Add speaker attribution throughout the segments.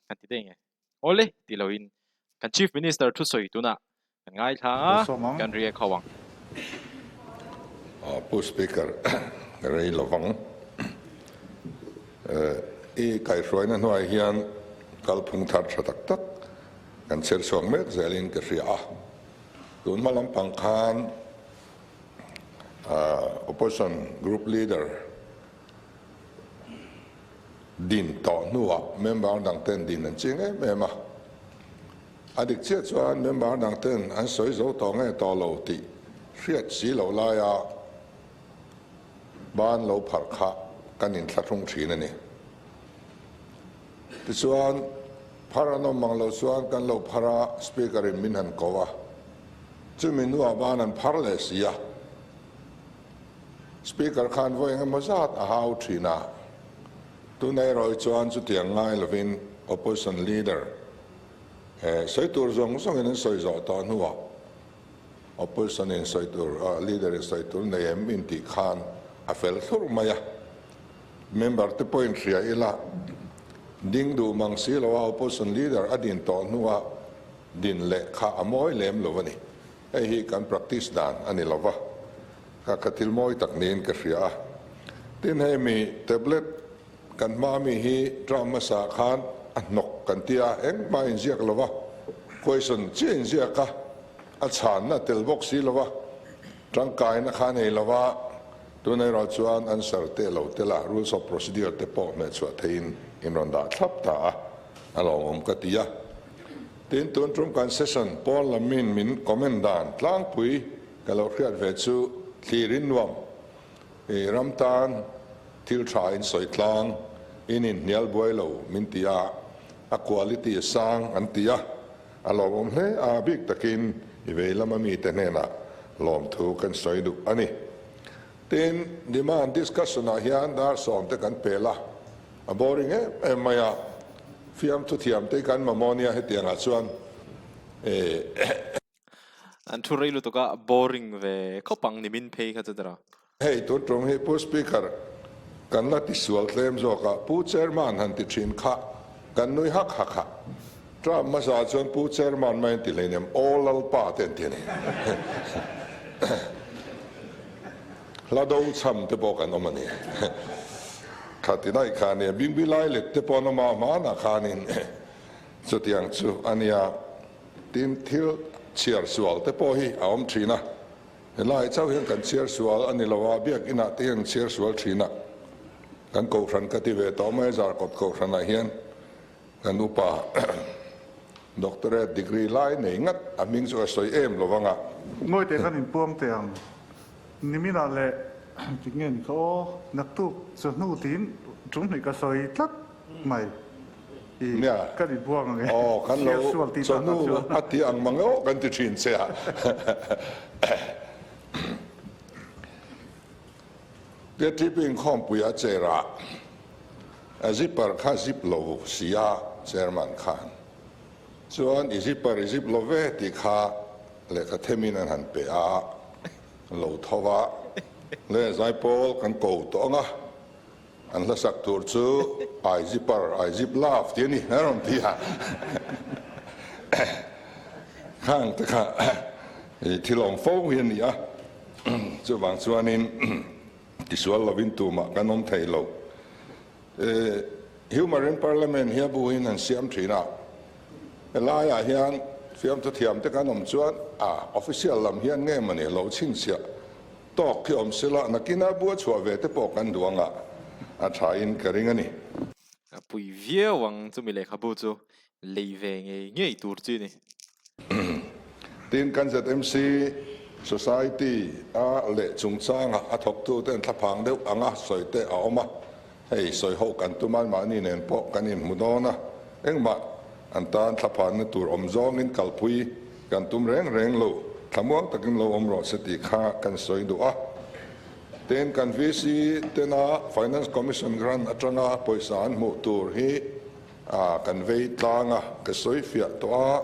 Speaker 1: Kan ti daih nge? Awle ti loin kan Chief Minister thusawi tunah kan ngaithla a, kan react ho ang.
Speaker 2: Pu Speaker, rei lovang. I kaihhruaina hnuai hian kalphung thar tha tak tak kan chher chhuak mek zelin ka hria a. Tun hma lampang khan Opposition Group Leader din tawh hnuah member dang ten din an ching em em a. A dik chiah chuan member dang ten an sawi zo tawh nge tawh lo tih hriat si loh laia ban lo pharh kha kan inthlahrung thin a ni. Tichuan, phar an awm mang lo chuan kan lo phar a, Speaker in min han ko a, chumi hnuah ban an phar leh si a. Speaker khan vawi engemaw zat a hau thin a, tuna erawh hi chuan chutiang ngai lovin Opposition Leader sawi tur zawng zawngin an sawi zawh tawh hnuah Opposition in sawi tur, Leader in sawi tur nei em intih khan a fel thlurh mai a. Member te pawhin hria ila, ding duh mang si lo a Opposition Leader a din tawh hnuah din leh kha a mawi lem lo a ni. Hei hi kan practice dan a ni lo va, ka ka thil mawi tak niin ka hria a. Tin, hei mi tablet kan hma mi hi term hmasa khan a hnawk kan ti a, engmah inziak lo va, question chiah inziak a, a chhanna a tel bawk si lo va, tangkaina kha a nei lo va, tun erawh chuan answer te lo tel a, rules of procedure te pawh hmehchhuah theihin in rawn dah thlap ta a, a lawmawm ka ti a. Tin, tun tum kan session pawn lam min min comment dan tlangpui ka lo hriat ve chu thlir in nuam i ram tan thil tha in sawi tlang in in hnial buai lo min ti a, a quality a sang an ti a, a lawmawm hle a, bik takin i vei lama mite hnenah lawmthu kan sawi duh a ni. Tin, demand discussion ah hian dar sawm te kan pel a, A boring em em mai a, fiamthu thiam te kan mamawh nia hetiang ah chuan eh.
Speaker 1: An thu rei lutuk a, boring ve khawp ang nimin phei kha chu tira.
Speaker 2: Hei tun tum hi Pu Speaker kan la ti sual tlem zawk a, Pu Chairman han ti thin kha kan nui hak hak a, Trump hmasa chuan Pu Chairman mai an ti hleinem, Aw Lalpa te an ti a ni. Hla do chham te pawh kan awm a ni. Kha ti daih kha a nia, Bingbi lai let te pawh an awm a, hmanah khanin chutiang chu a nia. Tin, thil chhiar sual te pawh hi a awm thin a, helai chauh hian kan chhiar sual a ni lo a, biakinah te hian chhiar sual thin a, kan kohhran ka ti ve tawh mai a, Zarkawt kohhranah hian kan upa Doctorate degree lai nei ngat a hming chu a sawi em lo vang a.
Speaker 3: Ngawite kan inpuang teh ang. Niminah leh ti nge ni kha aw, naktuk chawhnu tiin tum hnih ka sawi tlat mai i kan inpuang ang e.
Speaker 2: Aw kan lo chawhnu a ti ang mang aw kan ti thin che a. KTP inkhawmpui a chair ah a zipper kha zip lo si a chairman khan chuan i zipper i zip lo ve tih kha lehkha themin an han pe a, lo tho va le zaipawl kan ko tawh ang a, an hlasak tur chu I zipper I zip love tih a ni a rawn ti a, khang te kha thil awm fo hi a ni a. Chuvang chuanin tisual lovin tumah kan awm thei lo. Humour in Parliament hi a buin an siam thin a, helaiah hian fiamthu thiam te kan awm chuan a official lam hian nge mawni lo chhinchhiah tawk khi awm sela nakina bua chhuah ve te pawh kan duh anga a thain ka ring a ni.
Speaker 1: A pui viau ang chumi lehkhabu chu lei ve ngei ngei tur chi ni.
Speaker 2: Tin, kan ZMC Society a leh chungchanga a thawktuten thlaphang deuh anga sawi te a awm a, hei sawi ho kan tum a, mahni nen pawh kan inhmu dawn a, engmah an tan thlaphanna tur awm zawngin kalpui kan tum reng reng lo, thlamuang takin lo awm rawh se tih kha kan sawi duh a. Tin, kan VC tena Finance Commission grant atanga pawisa an hmuh tur hi A kan vei tlang a, ka sawi fiah tawh a,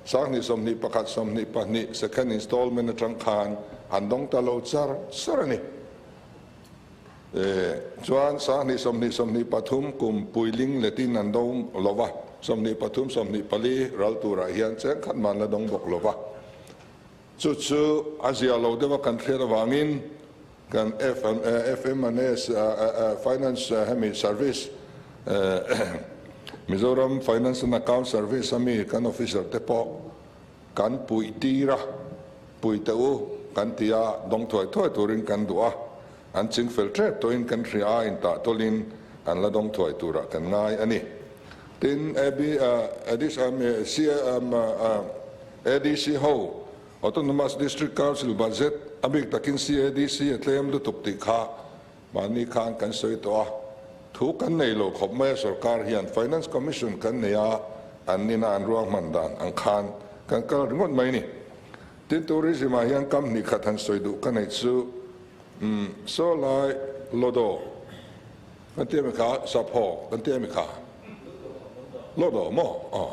Speaker 2: Sanghnih 21 22 second installment atang khan an dawng ta lo char char a ni. E, chuan Sanghnih 20 23 kum puiling letin an dawng lo va. 23 24 ral turah hian cheng khat man la dawng bawk lova. Chu chu a zia lo deuha kan hriat avangin kan FMNS Finance hemi Service Mizoram Finance and Account Service a mi kan officer te pawh kan puih tir a, pui teh u kan ti a, dawng thuai thuai turin kan duh a, an ching fel tep tawhin kan hria a, intah tawlhin an la dawng thuai turah kan ngai a ni. Tin, ADC ho, Autonomous District Council budget a bik takin CADC a tlem lutuk tih kha mahni khan kan sawi tawh a, thu kan nei lo khawp mai a, sorkar hian Finance Commission kan nei a, an nina an ruahman dan ang khan kan kal ringawt mai ni. Tin, tourism ah hian kam hnih khat han sawi duh ka neih chu, umm, saw lai Lodo kan ti ami kha, Sapho kan ti ami kha, Lodo maw? Aw.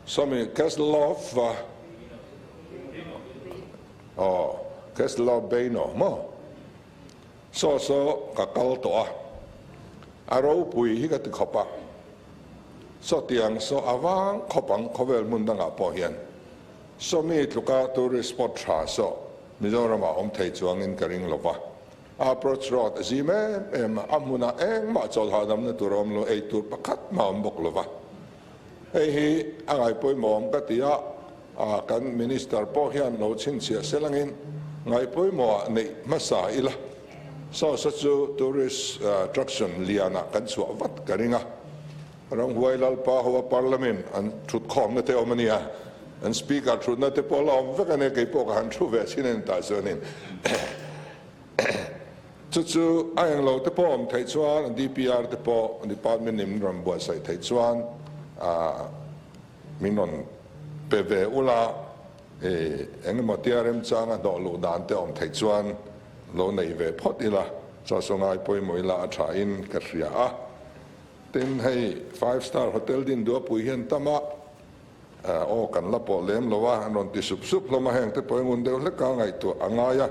Speaker 2: Sawmi Keslov aw Keslov Beino maw? Saw saw ka kal tawh a, a ropui hi ka ti khawp a, saw tiang saw a vang khawp ang khawvel hmun dangah pawh hian sawmi tluka tourist spot tha saw Mizoramah awm thei chuangin ka ring lova, a approach road a zim em em a, a hmunah engmah chawlh hahdamna tur a awm lo, ei tur pakhat mah a awm bawk lova. Hei hi a ngaihpawimawhawm ka ti a, kan Minister pawh hian lo chhinchhiah se langin ngaihpawimawhah neih hmasa ila, Sawsa chu tourist attraction lianah kan chhuah vat ka ring a. Ramhuai Lalpa hoa Parliament an thutkhawmna te awm a nia, an Speaker thutna te pawh la awm vek a nia, kei pawh ka han thu ve chin a ni tah chuanin. Chu chu a englo te pawh awm theih chuan a DPR te pawh department in min rawn buatsaih theih chuan min rawn pe ve ula, engemaw tia remchanga hnawh luh dan te awm theih chuan lo nei ve phawt ila, chaw saw ngai pawimawh ila a tha in ka hria a. Tin, hei five star hotel din duapui hian tam a, Aw, kan la pawh lem lo a, an rawn ti sup sup hlawm a, heng te pawh hi ngun deuh hlek a ngaihtuah a ngai a.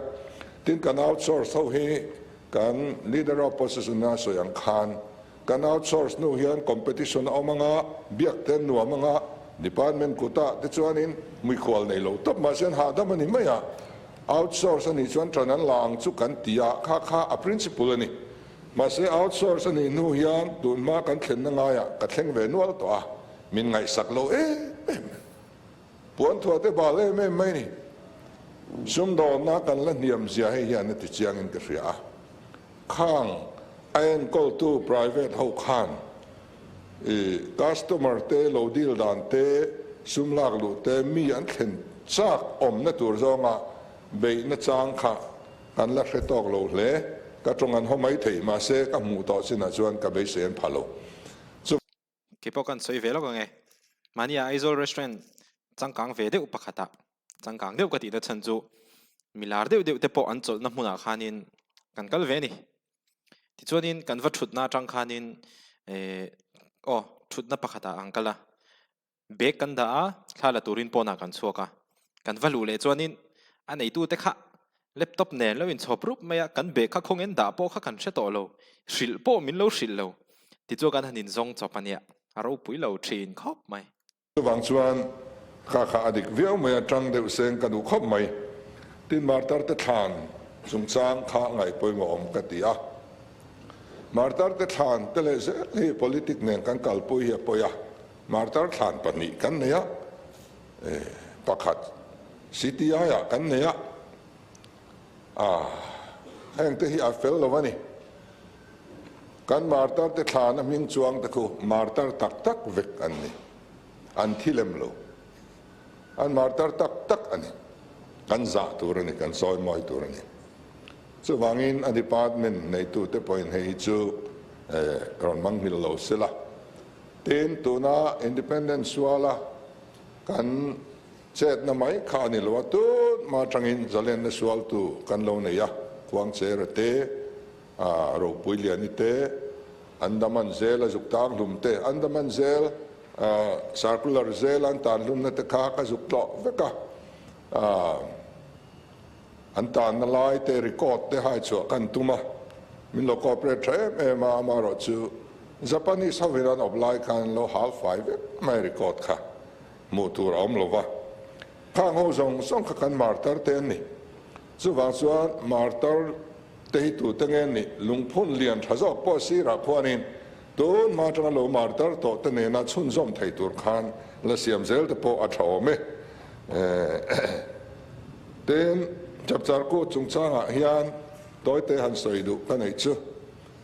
Speaker 2: Tin, kan outsource ho hi kan Leader of Opposition a sawi ang khan kan outsource hnu hian competition a awm anga, biak te an nuam anga, department kutah te chuanin muikhual nei lo tawp mahse an hahdam a ni mai a. Outsource a nih chuan ṭan an la ang chu kan ti a, kha kha a principle a ni. Mahse outsource a nih hnu hian tun hma kan thlenna ngaiah ka thleng ve nual tawh a. Min ngaihsak lo em em. Puan thuah te bal em em mai ni. Sumdawnna kan la hniam zia hei hian a ti chiangin ka hria a. Khang a enkawltu private ho khan i customer te lo deal dan te, sum lak luh te mi an thlen chak awmna tur zawnga beihna chang kha kan la hre tawk lo hle. Ka tawng an haw mai thei mahse ka hmuh tawh chinah chuan ka beisei an pha lo. Chu.
Speaker 1: Kei pawh kan sawi ve lawk ang e. Mahnia Aizawl restaurant changkang ve deuh pakhatah changkang deuh ka tihna chhan chu milar deuh deuh te pawh an chawlhna hmunah khanin kan kal ve a ni. Tichuanin kan va thutna atang khanin eh aw thutna pakhatah an kal a. Bag kan dah a, thla la turin pawnah kan chhuak a. Kan va luh leh chuanin a neitute kha laptop nen lo inchhawp rup mai a, kan bag kha khawngin dah pawh kha kan hre tawh lo, hrilh pawh min lo hrilh lo. Tichuan kan han inzawng chawp a nia, a ropui lo thin khawp mai.
Speaker 2: Chuvang chuan kha kha a dik viau mai a, tang deuh seng ka duh khawp mai. Tin martar te thlan chungchang kha ngaihpawimawh awm ka ti a. Martar te thlan te leh zel hi politic nen kan kalpui hi a pawi a. Martar thlan pahnih kan nei a, pakhat CTI ah kan nei a, heng te hi a fel lo a ni. Kan martar te thlan a hming chuang te khu martar tak tak vek an ni, an thi lem lo, an martar tak tak a ni, kan zah tur a ni, kan sawi mawi tur a ni. Chuvangin a department neitute pawhin hei hi chu rawn manghilh lo sela. Tin, tuna Independence suala kan chetna mai kha a ni lo a, tun hma atangin zalenna sualtu kan lo nei a, Khuangchera te, Ropui Liani te, Andaman Zel a zuk tang hlum te, Andaman Zel, Circular Zel an tan hlumna te kha ka zuk tlawh vek a, an tanna lai te record te hai chhuah kan tum a, min lo cooperate tha em em a, amaherawhchu. Japanese hovin an awp lai khan an lo hal fai vek mai record kha hmuh tur a awm lo va. Khang ho zawng zawng kha kan martar te an ni. Chuvang chuan martar te hi tute nge nih lungphun lian tha zawk pawh sirah khuanin tun hma atanga lo martar tawh te nena chhunzawm thei tur khan la siam zel te pawh a tha awm e. Tin, Chapchar Kut chungchangah hian tawite han sawi duh ka neih chu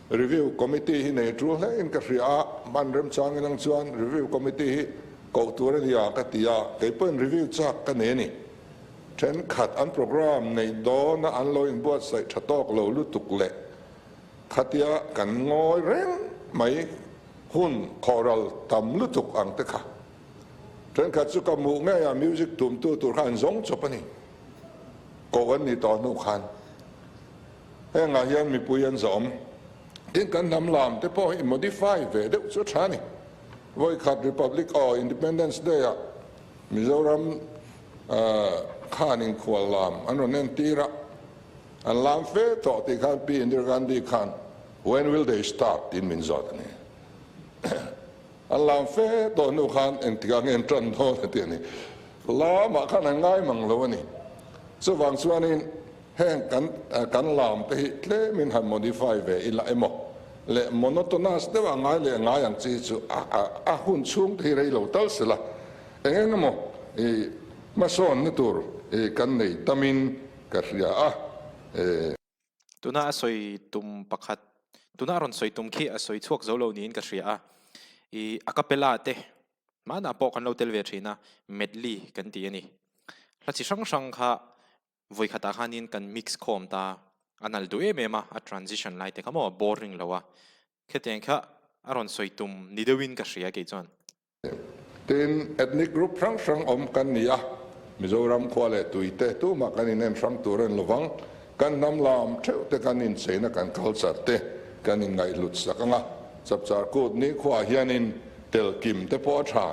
Speaker 2: Review Committee hi nei tul hle in ka hria a, hman remchang inang chuan Review Committee hi koh tur a nia ka ti a, kei pawhin review chak ka nei a ni. Thenkhat an programme neih dawna an lo inbuatsaih tha tawk lo lutuk leh khatia kan ngawi reng mai hun khawhral tam lutuk ang te kha. Thenkhat chu ka hmuh ngei a music tumtu tur kha an zawng chawp a ni. Koh an nih tawh hnu khan hengah hian mipui an zawm. Tin kan hnam lam te pawh hi modify ve deuh chu a tha a ni. Vawikhat Republic aw Independence Day ah Mizoram khan inkhual lam an rawn entir a, an lam fe tawh tih khan Pi Indira Gandhi khan When will they start? tiin min zawt a ni. An lam fe tawh hnu khan engtikah nge an tan dawn a ti a ni. Lamah khan an ngai mang lo a ni. Chuvang chuanin heng kan kan lam te hi tlemin han modify ve ila emaw leh monotonous deuh a ngai leh ngai ang chi chu a a hun chhung te hi rei lo tal sela eng eng emaw i hmasawnna tur i kan nei tamin ka hria a.
Speaker 1: Tuna a sawi tum pakhat, tuna a rawn sawi tum khi a sawi chhuak zo lo niin ka hria a. I a capella te hmanah pawh kan lo tel ve thin a, medley kan ti a ni. Hla chi hrang hrang kha vawi khatah khanin kan mix khawm ta, a nal duh em em a, a transition lai te kha maw boring lo a. Khetiang kha a rawn sawi tum ni deuhin ka hria kei chuan.
Speaker 2: Tin, ethnic group hrang hrang awm kan ni a, Mizoram khua leh tui te tumah kan inen hrang tur a ni lovang, kan hnam lam theuh te kan incheina kan culture te kan inngaihhlut sak ang a, Chapchar Kut nikhuaah hianin tel kim te pawh a tha.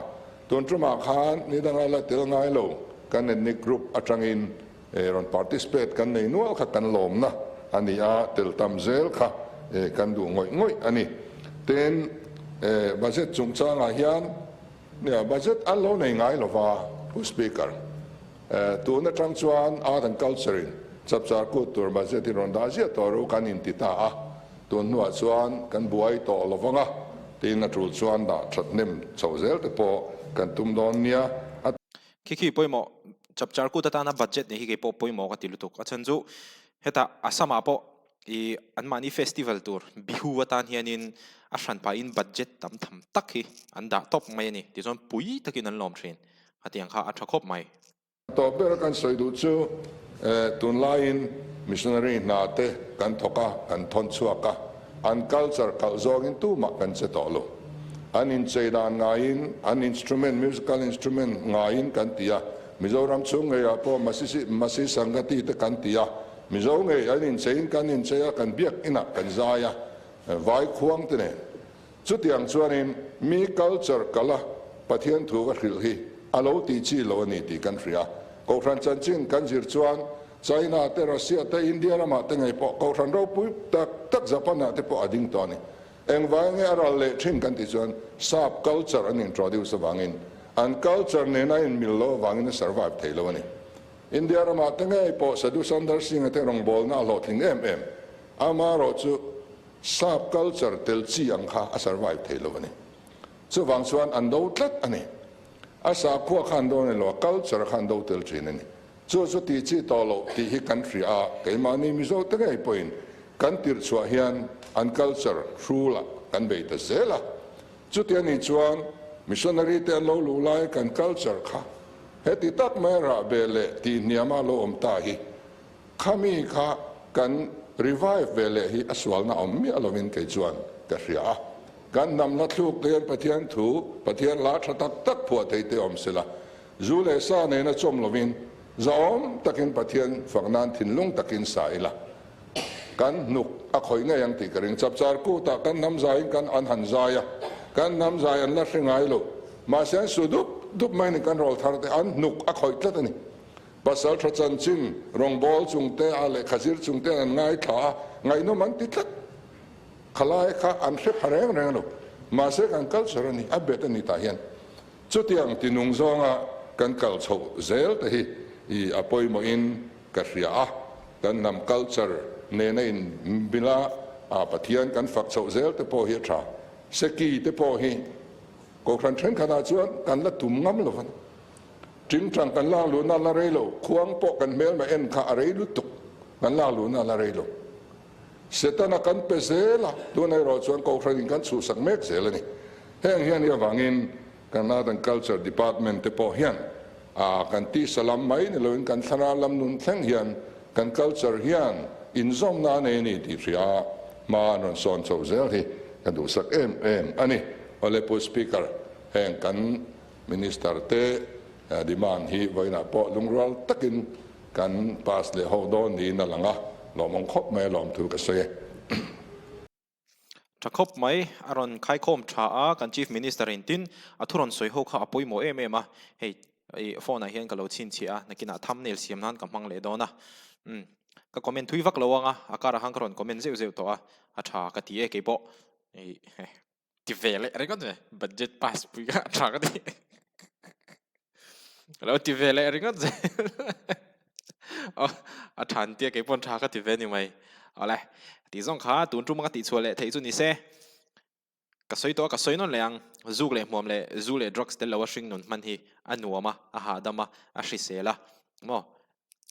Speaker 2: Tun tumah khan ni danga la tel ngai lo kan ethnic group atangin rawn participate kan nei nual kha kan lawmna a ni a, tel tam zel kha kan duh ngawih ngawih a ni. Tin, budget chungchangah hian budget an lo nei ngai lova, Pu Speaker. Tun atang chuan Art and Culture in Chapchar Kut tur budget in rawn dah ziah tawh ru kan inti ta a, tun hnuah chuan kan buai tawh lovang a, tin a tul chuan dah thathnem chhoh zel te pawh kan tum dawn nia. A
Speaker 1: Khi khi pawimawh, Chapchar Kut atana budget nih hi kei pawh pawimawh ka ti lutuk. A chhan chu hetah Assam ah pawh i anmahni festival tur Bihu atan hianin a hran pahin budget tam tham tak hi an dah tawp mai a ni. Tichuan pui takin an lawm thin. Hetiang kha a tha khawp mai.
Speaker 2: Tawp ber kan sawi duh chu tunlaiin missionary hna te kan thawk a, kan thawn chhuak a, an culture kalh zawngin tumah kan che tawh lo. An inchei dan ngaiin, an instrument, musical instrument, ngaiin kan ti a, Mizoram chhung ngeiah pawh Masisi, Masi Sangati te kan ti a, Mizo ngei an incheiin kan inchei a, kan biak inah kan zai a, vai khuang te nen. Chutiang chuanin mi culture kal a Pathian thu va hrilh hi a lo tih chi lo a ni tih kan hria. Kohhran chanchin kan zir chuan China te, Russia te, India ramah te ngei pawh Kohhran ropui tak tak Japan ah te pawh a ding tawh a ni. Engvai nge a ral leh thin kan tih chuan sap culture an introduce avangin an culture nena inmil lo avangin a survive thei lo a ni. India ramah te ngei pawh Sadhu Sundar Singh-a te rawngbawlna a hlawhtling em em. Amaherawhchu sap culture tel chi ang kha a survive thei lo a ni. Chuvang chuan an do tlat a ni. A sakhua kha an do a ni lo, a culture kha an do tel thin a ni. Chu chu tih chi tawh loh tih hi kan hria a, keimahni Mizo te ngei pawhin kan tirh chhuah hian an culture hrulah kan bei ta zel a. Chuti a nih chuan missionary te an lo luh lai kan culture kha heti tak mai rah ve leh tih hniama lo awm ta hi khami kha kan revive ve leh hi a sualna awm miah lovin kei chuan ka hria a. Kan hnam hla thluk te hian Pathian thu, Pathian hla tha tak tak phuah thei te awm sela, Zu leh sa nena chawm lovin zahawm takin Pathian fak nan thinlung takin sa ila kan hnuk a khawih ngei ang tih ka ring. Chapchar kutah kan hnam zaiin kan an han zai a, kan hnam zai an la hre ngai lo. Mahse an su dup dup mai ni kan rawl thar te an hnuk a khawih tlat a ni. Pasal tha chanchin rawngbawl chung te a lehkha zir chung ten an ngaithla a, ngaihnawm an ti tlat. Khalai kha an hre pha reng reng lo. Mahse kan culture a ni, a bet a ni tah hian. Chutiang tinung zawnga kan kal chhoh zel te hi i a pawimawhin ka hria a, kan hnam culture nena inbila a Pathian kan fak chhoh zel te pawh hi a tha. Seki te pawh hi Kohhran thenkhatah chuan kan la tum ngam lo a ni. Tingtang kan lak luhna la rei lo, khuang pawh kan hmelma en kha a rei lutuk, kan lak luhna la rei lo. Setana kan pe zel a, tun erawh chuan Kohhranin kan chhuhsak mek zel a ni. Heng hian hi avangin kan Art and Culture Department te pawh hian a kan tisa lam mai ni loin kan thlarau lam nun thleng hian kan culture hian inzawmna a nei a ni tih hria a, hma an rawn sawn chho zel hi ka duhsak em em a ni. Awle Pu Speaker, heng kan Minister te demand hi vawiinah pawh lungrual takin kan pass leh ho dawn niin a lang a, lawmawm khawp mai a lawmthu ka sawi e.
Speaker 1: Tha khawp mai, a rawn khaikhawm tha a, kan Chief Minister in tin a thu rawn sawi ho kha a pawimawh em em a, hei i phone ah hian ka lo chhinchhiah a, nakinah thumbnail siam nan ka hmang leh dawn a, umm ka comment thui vak lo ang a, a karah khan ka rawn comment zeuh zeuh tawh a, a tha ka ti e keipawh i he. Ti ve leh ringawt ve, budget pass pui kha a tha ka ti. Ka lo ti ve leh ringawt zel. A tha an tia kei pawn tha ka ti ve ni mai. Awle, tih zawng kha tun tum anga tihchhuah leh theih chu ni se. Ka sawi tawh a, ka sawi nawn leh ang. Zuk leh hmuam leh zu leh drugs tel lo a hring nun hman hi a nuam a, a hahdam a, a hrisel a. Maw?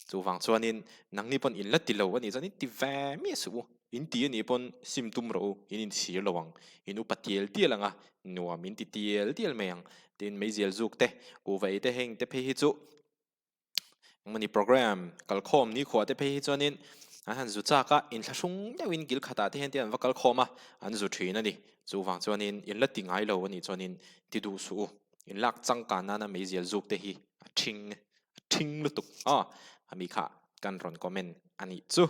Speaker 1: Chuvang chuanin nangni pawn in la ti lo a nih chuan in ti ve miah suh u. In ti a nih pawn sim tum rawh u, in inchhir lo ang. In upa tial tial ang a, nuam in ti tial tial mai ang. Tin, meizial zuk te, kuhva ei te heng te phei hi chu engmawni program kalkhawm nikhua te phei hi chuanin an han zu chak a, inthlahrung deuhin kil khatah te hian te an va kalkhawm a, an zu thin a ni. Chuvang chuanin in la ti ngai lo a nih chuanin ti duh suh u. In lak changkan nana meizial zuk te hi a thing. A thing lutuk a, ami kha kan rawn comment a nih chu.